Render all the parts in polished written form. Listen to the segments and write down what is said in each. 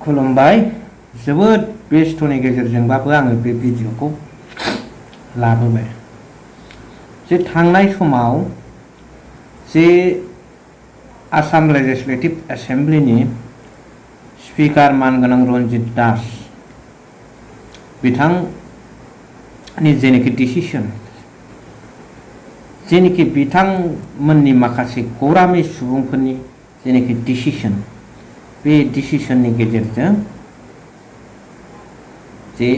खुलुमबाय जोबोद बेस्थ'नि गेजेरजोंबाबो आङो बे भिडिअखौ लाबोबाय जे थांनाय समाव जे आसाम लेजिस्लेटिभ एसेम्बलिनि स्पिकार मानगोनां रन्जित दास बिथांनि जेनेखि डिसिसन जेनेखि बिथांमोननि माखासे गौरामि सुबुंफोरनि जेनेखि डिसिसन बे डिसिसननि गेजेरजों जे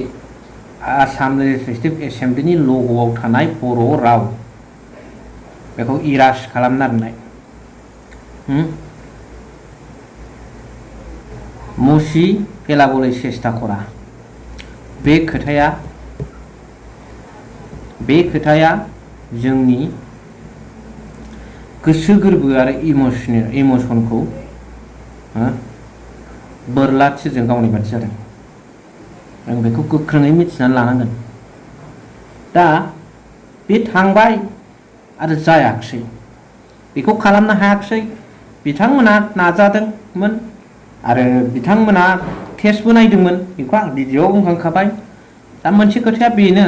आसाम लेजिस्लेटिभ एसेम्बलिनि लग'आव थानाय बर' राव बेखौ इरास खालामना दोननाय मुसि फेलाबोलै सेस्था करा बे खोथाया जोंनि गोसो गोरबो आरो इमोसनखौ बोरला थिरजों गावनाय बादि जादों। जों बेखौ गोख्रोङै मिथिनानै लानांगोन। दा बे थांबाय आरो जायाखिसै बेखौ खालामनो हायाखिसै बिथांमोना नाजादोंमोन आरो बिथांमोना टेस्टबो नायदोंमोन बेखौ आं भिडिअआव बुंखांखाबाय। दा मोनसे खोथाया बेनो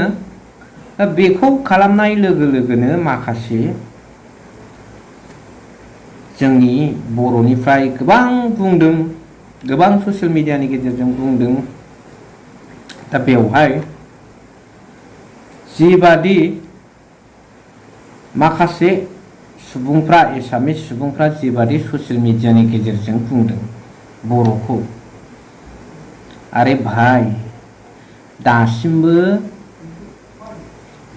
बेखौ खालामनाय लोगो लोगोनो माखासे जोंनि बर'निफ्राय गोबां बुंदों गोबां ससियेल मिडियानि गेजेरजों बुंदों। दा बेवहाय जिबादि माखासे सुबुंफ्रा एसामिस सुबुंफ्रा जिबादि ससियेल मिडियानि गेजेरजों बुंदों बर'खौ आरे भाई दासिमबो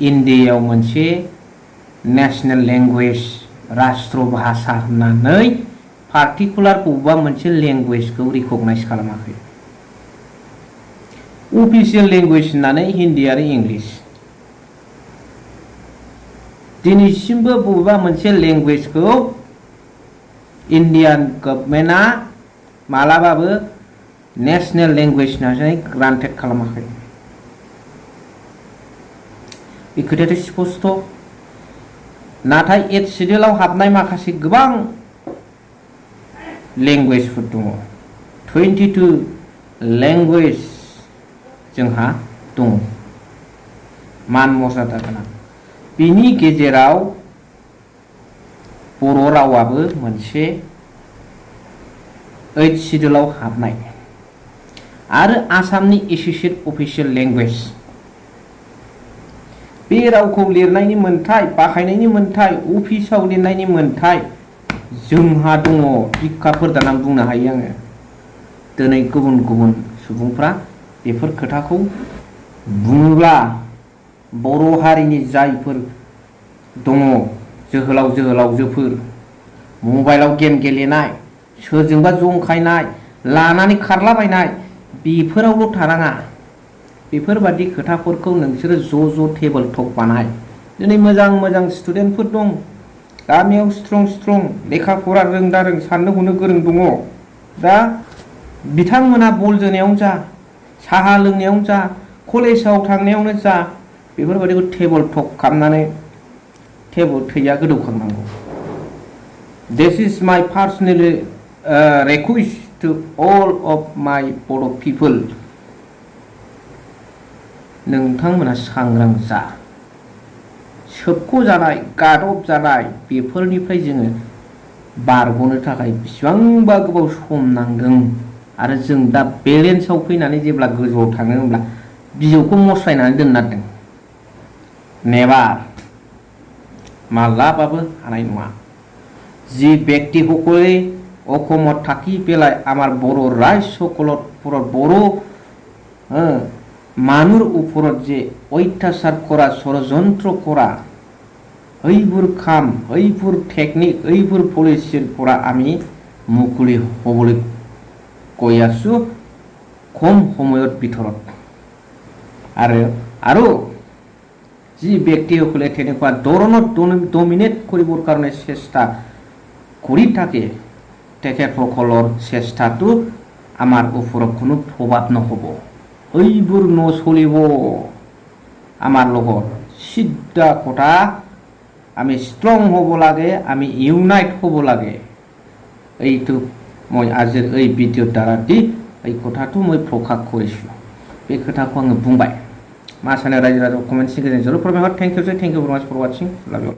इन्डियायाव मोनसे नेशनेल लेंगुवेज राष्ट्र भाषा होननानै पार्टिकुलार बबेबा मोनसे लेंगुवेजखौ रिकगनाइज खालामाखै। अफिसियेल लेंगुवेज होननानै हिन्दी आरो इंलिश दिनैसिमबो बबेबा मोनसे लेंगुवेजखौ इन्डियान गभर्नमेन्टआ मालाबाबो नेशनेल लेंगुवेज होननानै ग्रान्टेड खालामाखै। बे खोथायाथ' स्पष्ट। नाथाय 8th शेड्यूलआव हाबनाय माखासे गोबां लेंगुवेजफोर दङ। 22 लेंगुवेज जोंहा दङ मान मर्यादा गोनां। बिनि गेजेराव बर' रावाबो मोनसे 8th शेड्यूलआव हाबनाय आरो आसामनि एसोसिएट अफिसियेल लेंगुवेज। बे रावखौ लिरनायनि मोन्थाय बाहायनायनि मोन्थाय अफिसाव लिरनायनि मोन्थाय जोंहा दङ। बिखाफोर दानानै बुंनो हायो आङो। दिनै गुबुन गुबुन सुबुंफ्रा बेफोर खोथाखौ बुङोब्ला बर' हारिनि जायफोर दङ जोहोलावजोफोर मबाइलाव गेम गेलेनाय सोरजोंबा जंखायनाय लानानै खारलाबायनाय बेफोरावल' थानाङा। बेफोरबादि खोथाफोरखौ नोंसोरो ज' टेबोल टक बानाय। दिनै मोजां स्टुडेन्टफोर दं गामियाव स्ट्रं लेखा फरा रों साननो हनो गोरों दङ। दा बिथांमोना बल जोनायावनो जा साहा लोंनायावनो जा कलेजाव थांनायावनो जा बेफोरबादिखौ टेबोल टक खालामनानै थैया गोदौखांनांगौ। This is my personal request to all of my Boro' people. नोंथांमोना सांग्रां जा। सोबख'जानाय गादब जानाय बेफोरनिफ्राय जोङो बारग'नो थाखाय बेसेबांबा गोबाव सम नांदों आरो जों दा बेलेन्सआव फैनानै जेब्ला गोजौआव थाङो होमब्ला बिजौखौ मस्रायनानै दोननांदों। नेभार मालाबाबो हानाय नङा। যি ব্যক্তিসকলে অসমত থাকি পেলাই আমাৰ বড়ো ৰাইজসকলৰ ওপৰত বড়ো মানুহৰ ওপৰত যে অত্যাচাৰ কৰা ষড়যন্ত্ৰ কৰা এইবোৰ কাম এইবোৰ টেকনিক এইবোৰ পলিচিৰ পৰা আমি মুকলি হ'বলৈ কৈ আছো কম সময়ৰ ভিতৰত। আৰু যি ব্যক্তিসকলে তেনেকুৱা ধৰণৰ ডমিনেট কৰিবৰ কাৰণে চেষ্টা কৰি থাকে তেখেতসকলৰ চেষ্টাটো আমাৰ ওপৰত কোনো প্ৰভাৱ নহ'ব। এইবোৰ নচলিব আমাৰ লগত। সিদ্ধা কথা আমি ষ্ট্ৰং হ'ব লাগে আমি ইউনাইট হ'ব লাগে। এইটো মই আজিৰ এই ভিডিঅ'ৰ দ্বাৰা দি ओइखौथाथ' मै प्रकाश करेसिय' बे खोथाखौ आङो बुंबाय मा सानो रायजो राजा कमेन्ट सिंनि गेजेरजों जरूर फोरमायहर थेंक इउ फर माच फर वाचिं लाभ इउ